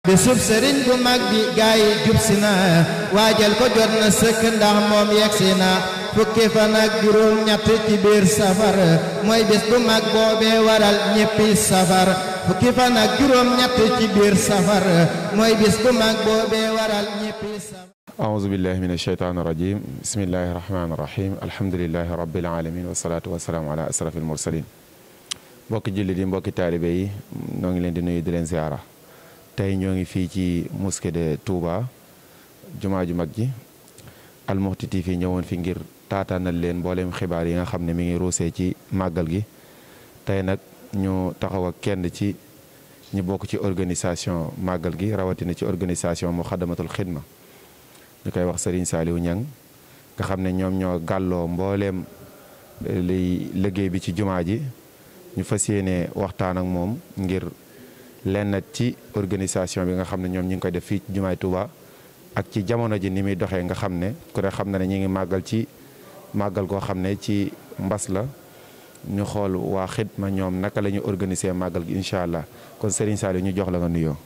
bisub sëriñ bu mag bi gaay yi jub si na waajal ko jot na sëkk ndax moom yegsi na fukki fan ak juróom ñett ci biir safar mooy bis bu mag boobee waral ñéppi safar fukki fan ak juróom ñett ci biir safar mooy bis bu mag boobee waral ñéppi safar أعوذ بالله من الشيطان الرجيم بسم الله الرحمن الرحيم الحمد لله رب العالمين والصلاة والسلام على أشرف المرسلين mbokki jullit yi mbokki taalibe yi ñoo ngi leen di nuyu di leen ziara tey ñoo ngi fii ci mosquée de Touba jumaa ju mag ji Al Mouhty TV ñëwoon fi ngir taataanal leen mbooleem xibaar yi nga xam ne mi ngi ruusee ci màggal gi tey nag ñu taxaw ak kenn ci ñi bokk ci organisation màggal gi rawatina ci organisation Muxaddamatul Xidma ñu koy wax Serigne Saliou Niang nga xam ne ñoom ñoo gàlloo mbooleem liy liggéey bi ci jumaa ji ñu fas yéene waxtaan ak moom ngir lenn ci organisation bi nga xam ne ñoom ñi ngi koy def fii ci jumaay Touba ak ci jamono ji ni muy doxee nga xam ne ku ne xam na ne ñi ngi màggal ci màggal koo xam ne ci mbas la ñu xool waa xidma ñoom naka la ñu organiser màggal gi incha allah kon Serigne Saliou ñu jox la nga nuyoo.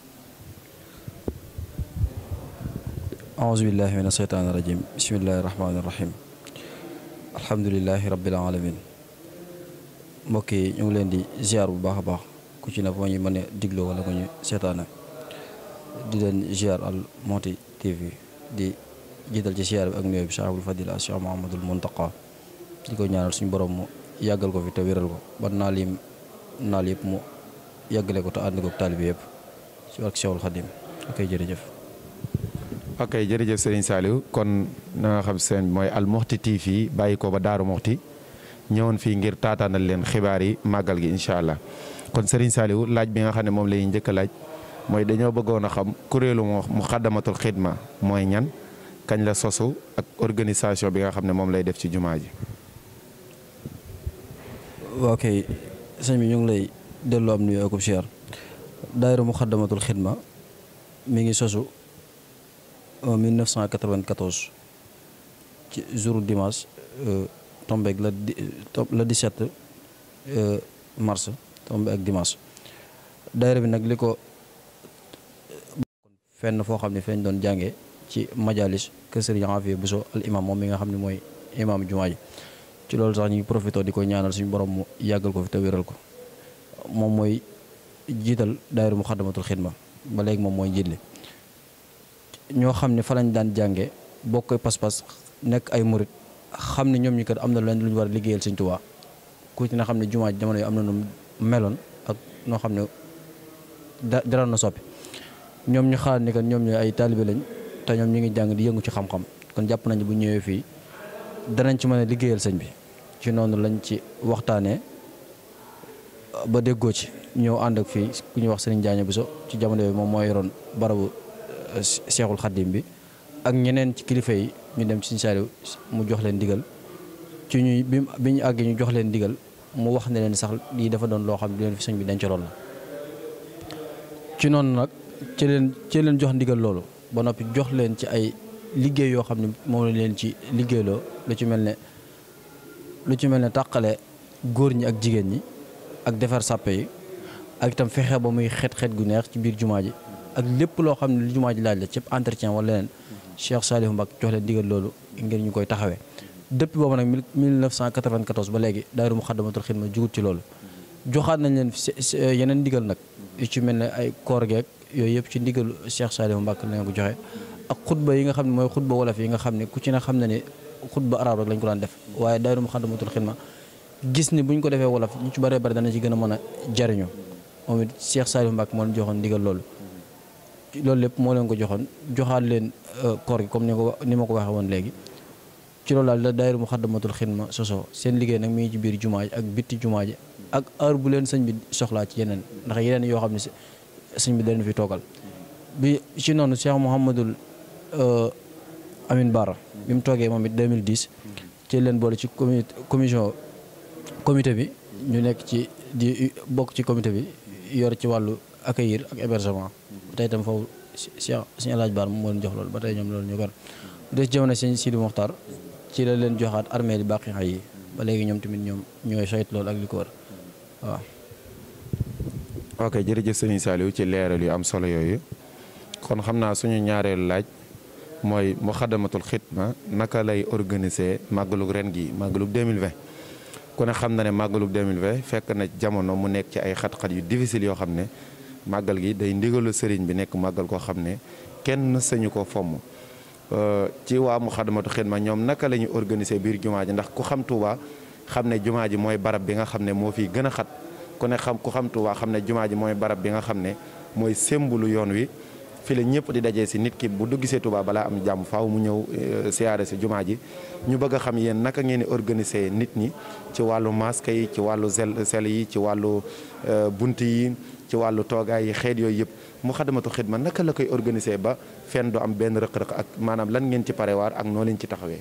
aouzu billahi min asheytaani rajim bismillahi rahmaani rahim alhamdulilahi rabbil alamin mbokk yi ñu ngi leen di ziar bu baax a baax ku ci ne foo ñu mën a digloo wala ko ñu seetaane di leen ziar Al Mouhty TV di jiital ci ziar bi ak nuyoo bi Cheikh Abdoul Fadil Cheikh Mouhamadoul Mountakha di ko ñaanal suñu borom mu yàggal ko fi te wéral ko ba naal yëpp mu yàggale ko te ànd ko taalibe yëpp ci ak Cheikhul Khadim ok jërëjëf. ok jërëjëf Serigne Saliou kon na nga xam seen mooy Al Mouhty TV bàyyi ko ba Daaru Mouhty ñëwoon fii ngir taataanal leen xibaar yi màggal gi incha allah kon Serigne Saliou laaj bi nga xam ne moom la ñuy njëkk a laaj mooy dañoo bëggoon a xam kuréelu Muxaddamatul Xidma mooy ñan kañ la sosu ak organisation bi nga xam ne moom lay def ci jumaa ji. ok sëñ bi ñu ngi lay delloo am nuyoo ak siyaar daayira Muxaddamatul Xidma mi ngi sosu 1994 ci jour dimanche. tombeeg le 17 mars tombe ak dimanche daayira bi nag li ko fenn foo xam ne feeñ doon jànge ci majalis kër Sëriñ Afiya Buso al imam moom mi nga xam ne mooy imam jumaa ji ci loolu sax ñu ngi profité di ko ñaanal suñu borom mu yàggal ko fi te wéral ko moom mooy jiital daayira Muxaddamatul Xidma ba léegi moom mooy njiit li ñoo xam ne fa lañ daan jànge bokk pas-pas nekk ay murit xam ne ñoom ñi kat am na leen lu ñu war a liggéeyal Sëñ Tuubaa ku ci na xam ne jumaa jamono yi am na nu meloon ak noo xam ne dara na soppi ñoom ñu xalaat ni kat ñoom ñooy ay taalibe lañ te ñoom ñu ngi jàng di yëngu ci xam-xam kon jàpp nañ bu ñëwee fii danañ ci mën a liggéeyal sëñ bi ci noonu lañ ci waxtaanee ba déggoo ci ñëw ànd ak fii ku ñuy wax Sëriñ Jaaña Buso ci jamono yooyu moom moo yoroon barabu Seexul Xaddim bi ak ñeneen ci kilifa yi ñu dem ci Sëriñ Saliou mu jox leen digal ci ñuy bi ñu àggee ñu jox leen digal mu wax ne leen sax lii dafa doon loo xam ne leen fi sëñ bi dencaloon la ci noonu nag ci leen jox ndigal loolu ba noppi jox leen ci ay liggéey yoo xam ne moom la leen ci liggéeyloo lu ci mel ne tàqale góor ñi ak jigéen ñi ak defar sàppe yi ak itam fexe ba muy xet gu neex ci biir jumaa ji ak lépp loo xam ne lu jumaa ji laaj la ci entretien wala leneen Cheikh Saliou Mbacké jox leen digal loolu ngir ñu koy taxawee depuis boobu nag 1994 ba léegi daayira Muxaddamatul Xidma jugut ci loolu joxaat nañ leen yeneen ndigal nag yu ci mel ne ay koor geek yooyu yëpp ci ndigalu Cheikh Saliou Mbacké lañ ko joxe ak xutba yi nga xam ne mooy xutba wolof yi nga xam ne ku ci ne xam na ne xutba arab rek lañ ko daan def waaye daayira Muxaddamatul Xidma gis ni buñ ko defee wolof ñu ci bëree bëri dana ci gën a mën a jariñu moom it Cheikh Saliou Mbacké moo leen joxoon ndigal loolu lépp moo leen ko joxoon joxaat leen koor gi comme ni ma ko waxee woon léegi ci loolu daal la daayira Muxaddamatul Xidma sosoo seen liggéey nag mi ngi ci biir jumaa ji ak bitti jumaa ji ak heure bu leen sëñ bi soxlaa ci yeneen ndax yeneen yoo xam ne sëñ bi dañu fi toogal bi ci noonu Cheikh Mouhamadoul Amine Bara bi mu toogee moom it 2010 ci leen boole ci comité bi ñu nekk ci di bokk ci comité bi yor ci wàllu accueillir ak hébergement tey itam foofu Cheikh Sëñ Alaaj Baar moo leen jox loolu ba tey ñoom loolu ñu ko des jamono Sëñ Sidi Moxtaar ci la leen joxaat armée li bàqi xay yi ba léegi ñoom tamit ñoom ñooy sayt loolu ak li ko wër waaw. ok jërëjëf Serigne Saliou ci leeral yu am solo yooyu kon xam naa suñu ñaareelu laaj mooy Moukhaddamatoul Khidma naka lay organiser màggalug ren gi màggalug 2020 ku ne xam na ne màggalug 2020 fekk na jamono mu nekk ci ay xat-xat yu difficile yoo xam ne màggal gi day ndigalu sëriñ bi nekk màggal koo xam ne kenn sañu ko fomm ci waa Moukhaddamatoul Khidma ñoom naka la ñuy organiser biir jumaa ji ndax ku xam Touba xam ne jumaa ji mooy barab bi nga xam ne moo fiy gën a xat ku xam Touba xam ne jumaa ji mooy barab bi nga xam ne mooy sémbulu yoon wi fi la ñëpp di dajee si nit ki bu dugg see Touba balaa am jàmm faaw mu ñëw siyaare si jumaa ji ñu bëgg a xam yéen naka ngeen di organiser nit ñi ci wàllu masque yi ci wàllu sel yi ci wàllu bunt yi ci wàllu toogaay yi xeet yooyu yëpp Moukhaddamatoul Khidma naka la koy organiser ba fenn du am benn rëq-rëq ak maanaam lan ngeen ci parewaar ak noo leen ci taxawee.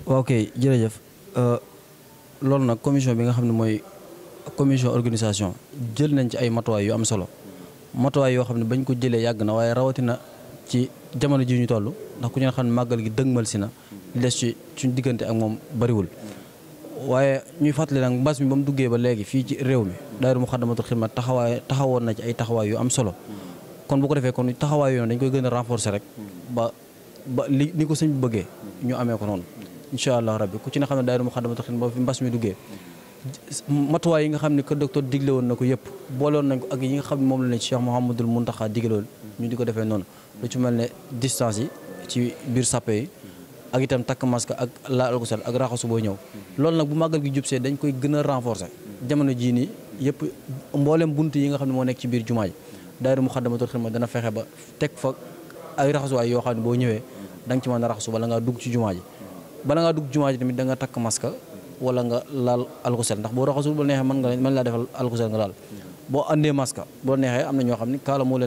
ok jërëjëf loolu nag commission bi nga xam ne mooy commission organisation jël nañ ci ay matuwaay yu am solo matuwaay yoo xam ne bañ ko jëlee yàgg na waaye rawatina ci jamono ji ñu toll ndax ku ñu xam ne màggal gi dëgmal si na li des ci suñ diggante ak moom bariwul waaye ñuy fàttali nag mbas mi ba mu duggee ba léegi fii ci réew mi daayira Moukhaddamatoul Khidma taxawoon na ci ay taxawaay yu am solo kon bu ko defee kon taxawaay yoon dañ koy gën a renforcer rek ba li ni ko sëñ bi bëggee ñu amee ko noonu incha allah rabbi ku ci ne xam ne daayira Moukhaddamatoul Khidma ba fi mbas mi duggee matuwaay yi nga xam ne que docteur digle woon na ko yëpp boolewoon nañ ko ak yi nga xam ne moom la ne Cheikh Mouhamadoul Mountakha digle woon ñu di ko defee noonu lu ci mel ne distance yi ci biir sàppe yi ak itam takk masque ak laal ko sel ak raxasu booy ñëw loolu nag bu màggal gi jubsee dañ koy gën a renforcer jamono jii nii yëpp mboolem bunt yi nga xam ne moo nekk ci biir jumaa ji daayira Moukhaddamatoul Khidma dana fexe ba teg fa ay raxasuwaay yoo xam ne boo ñëwee da nga ci mën a raxasu bala ngaa dugg ci jumaa ji bala ngaa dugg jumaa ji tamit da nga takk masque wala nga laal alkosel ndax boo raxasul bu neexee mën laa defal alkosel nga laal boo andee masque boo neexee am na ñoo xam ne kaala moo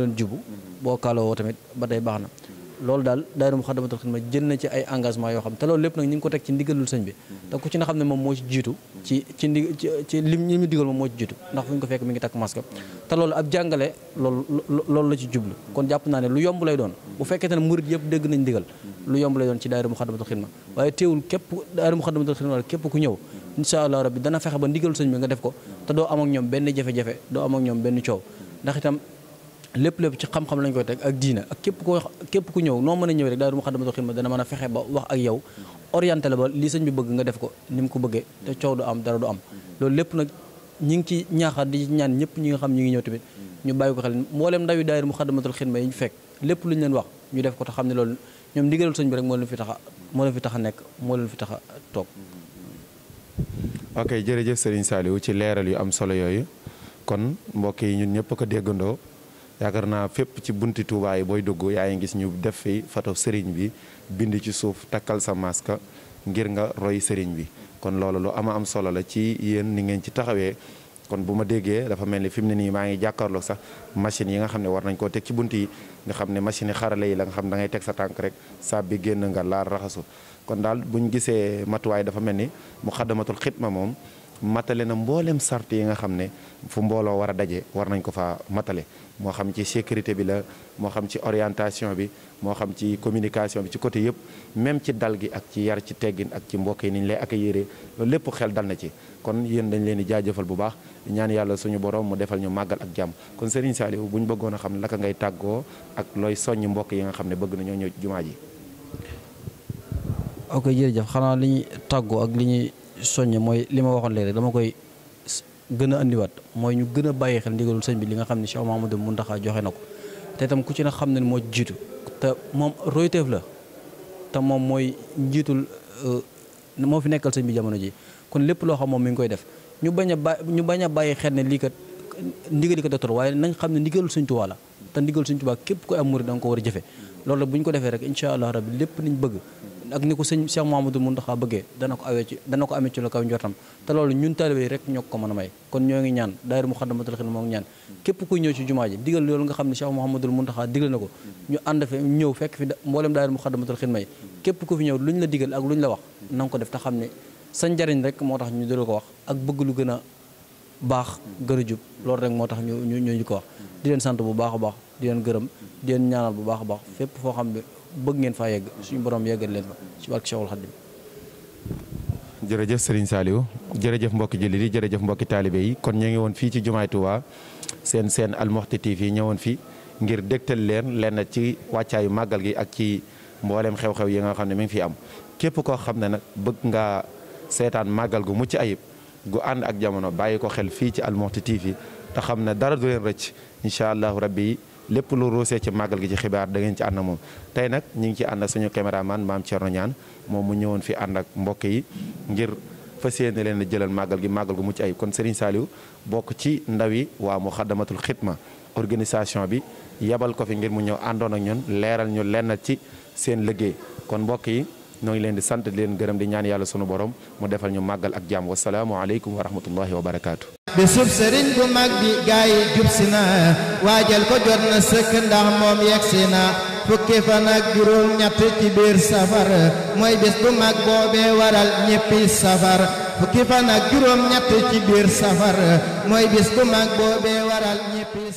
leen jubu boo kaalawoo tamit ba tey baax na loolu daal daayira Moukhaddamatoul Khidma jël na ci ay engagement yoo xam te loolu lépp nag ñu ngi ko teg ci ndigalul sëñ bi te ku ci na xam ne moom moo ci jiitu ci lim ñi mu digal moom moo ci jiitu ndax fu ñu ko fekk mi ngi takk masque te loolu ab jàngale loolu la ci jublu kon jàpp naa ne lu yomb lay doon bu fekkee ne murid yëpp dégg nañ ndigal lu yomb lay doon ci daayira Moukhaddamatoul Khidma waaye teewul daayira Moukhaddamatoul Khidma képp ku ñëw incha allah rabbi dana fexe ba ndigalul sëñ bi nga def ko te doo am ak ñoom benn jafe-jafe doo am ak ñoom benn coow ndax itam lépp ci xam-xam lañ koy teg ak diina ak képp ku ñëw noo mën a ñëw rek daayira Moukhaddamatoul Khidma dana mën a fexe ba wax ak yow orienté la ba li sëñ bi bëgg nga def ko ni mu ko bëggee te coow du am dara du am loolu lépp nag ñi ngi ci ñaaxaat di ñaan ñëpp ñi nga xam ñi ngi ñëw tamit ñu bàyyi ko xel mboolem ndawi daayira Moukhaddamatoul Khidma yi ñu fekk lépp lu ñu leen wax ñu def ko te xam ne loolu ñoom ndigalul sëñ bi rek moo leen fi tax a nekk moo leen fi tax a toog. ok jërëjëf Serigne Saliou ci leeral yu am solo yooyu kon mbokk yi ñun ñëpp ko déggandoo yaakaar naa fépp ci bunti Touba yi booy dugg yaa ngi gis ñu def fi photo Serigne bi bind ci suuf takkal sa masque ngir nga roy Serigne bi kon loolu lu am solo la ci yéen ni ngeen ci taxawee. kon bu ma déggee dafa mel ni fi mu ne nii maa ngi jàkkaarloog sax machine yi nga xam ne war nañ koo teg ci bunt yi nga xam ne machine yi xarale yi la nga xam da ngay teg sa tànk rek saab bi génn nga laal raxasu kon daal buñ gisee matuwaay dafa mel ni Moukhaddamatoul Khidma moom matale na mboolem sart yi nga xam ne fu mbooloo war a daje war nañ ko fa matale moo xam ci sécurité bi la moo xam ci orientation bi moo xam ci communication bi ci côté yëpp même ci dal gi ak ci yar ci teggin ak ci mbokk yi ni ñu lay accueillir loolu lépp xel dal na ci kon yéen dañ leen di jaajëfal bu baax ñaan yàlla suñu borom mu defal ñu màggal ak jàmm kon Serigne Saliou bu ñu bëggoon a xam naka ngay tàggoo ak looy soññ mbokk yi nga xam ne bëgg nañoo ñëw jumaa ji. ok jërëjëf xanaa li ñuy tàggoo ak li ñuy soññ mooy li ma waxoon léegi dama koy gën a andiwaat mooy ñu gën a bàyyi xel ndigalul sëñ bi li nga xam ne Cheikh Mouhamadoul Mountakha joxe na ko te itam ku ci na xam ne moo jiitu te moom royteef la te moom mooy njiitul moo fi nekkal sëñ bi jamono ji kon lépp loo xam moom mi ngi koy def ñu bañ a bàyyi xel ne lii kat ndigal ko docteur waaye nañ xam ne ndigalul sëñ Tuubaa la te ndigalul sëñ Tuubaa képp koy am murid da nga ko war a jëfe loolu la bu ñu ko defee rek incha allah rabbi lépp niñ bëgg ak ni ko sëñ Cheikh Mouhamadoul Mountakha bëggee dana ko amee ci la kaw njortam te loolu ñun taalibe yi rek ñoo ko mën a may kon ñoo ngi ñaan daayira Moukhaddamatoul Khidma moo ngi ñaan képp kuy ñëw ci jumaa ji digal loolu nga xam ne Cheikh Mouhamadoul Mountakha digal na ko ñu ànd fe ñëw fekk fi mboolem daayira Moukhaddamatoul Khidma yi képp ku fi ñëw luñ la digal ak luñ la wax na nga ko def te xam ne sa njariñ rek moo tax ñu dëla ko wax ak bëgg lu gën a baax gën a jub loolu rek moo tax ñu ko wax di leen sant bu baax a baax di leen gërëm di leen ñaanal bu baax a baax fépp foo xam ne bëgg ngeen faa yegg suñu borom yeggal leen fa ci barke Cheikhul Khadim. jërëjëf Serigne Saliou jërëjëf mbokki jullit yi jërëjëf mbokki taalibe yi kon ñu ngi woon fii ci jumaay Touba seen Al Mouhty TV ñëwoon fi ngir dégtal leen lenn ci wàccaayu màggal gi ak ci mboolem xew-xew yi nga xam ne mi ngi fi am képp koo xam ne nag bëgg nga seetaan màggal gu mucc ayib gu ànd ak jamono bàyyi ko xel fii ci Al Mouhty TV te xam ne dara du leen rëcc incha allahu rabbi lépp lu ruusee ci màggal gi ci xibaar da ngeen ci ànd moom tey nag ñu ngi ci ànd ak suñu caméraman maam Thierno Niane moom mu ñëwoon fi ànd ak mbokk yi ngir fas yéene leen a jëlal màggal gi màggal gu mucc ayib kon Serigne Saliou bokk ci ndaw yi waa Muxaddamatul Xidma organisation bi yabal ko fi ngir mu ñëw àndoon ak ñun leeral ñu lenn ci seen liggéey kon mbokk yi ñoo ngi leen di sant di leen gërëm di ñaan yàlla sunu borom mu defal ñu màggal ak jàmm wasalaamu aleykum wa rahmatullahi wa barakaatu. bisub sëriñ bu mag bi gaay yi jub si na waajal ko jot na sëkk ndax moom yegsi na fukki fan ak juróom ñett ci biir safar mooy bis bu mag boobee waral ñéppi safar fukki fan ak juróom ñett ci biir safar mooy bis bu mag boobee waral ñéppi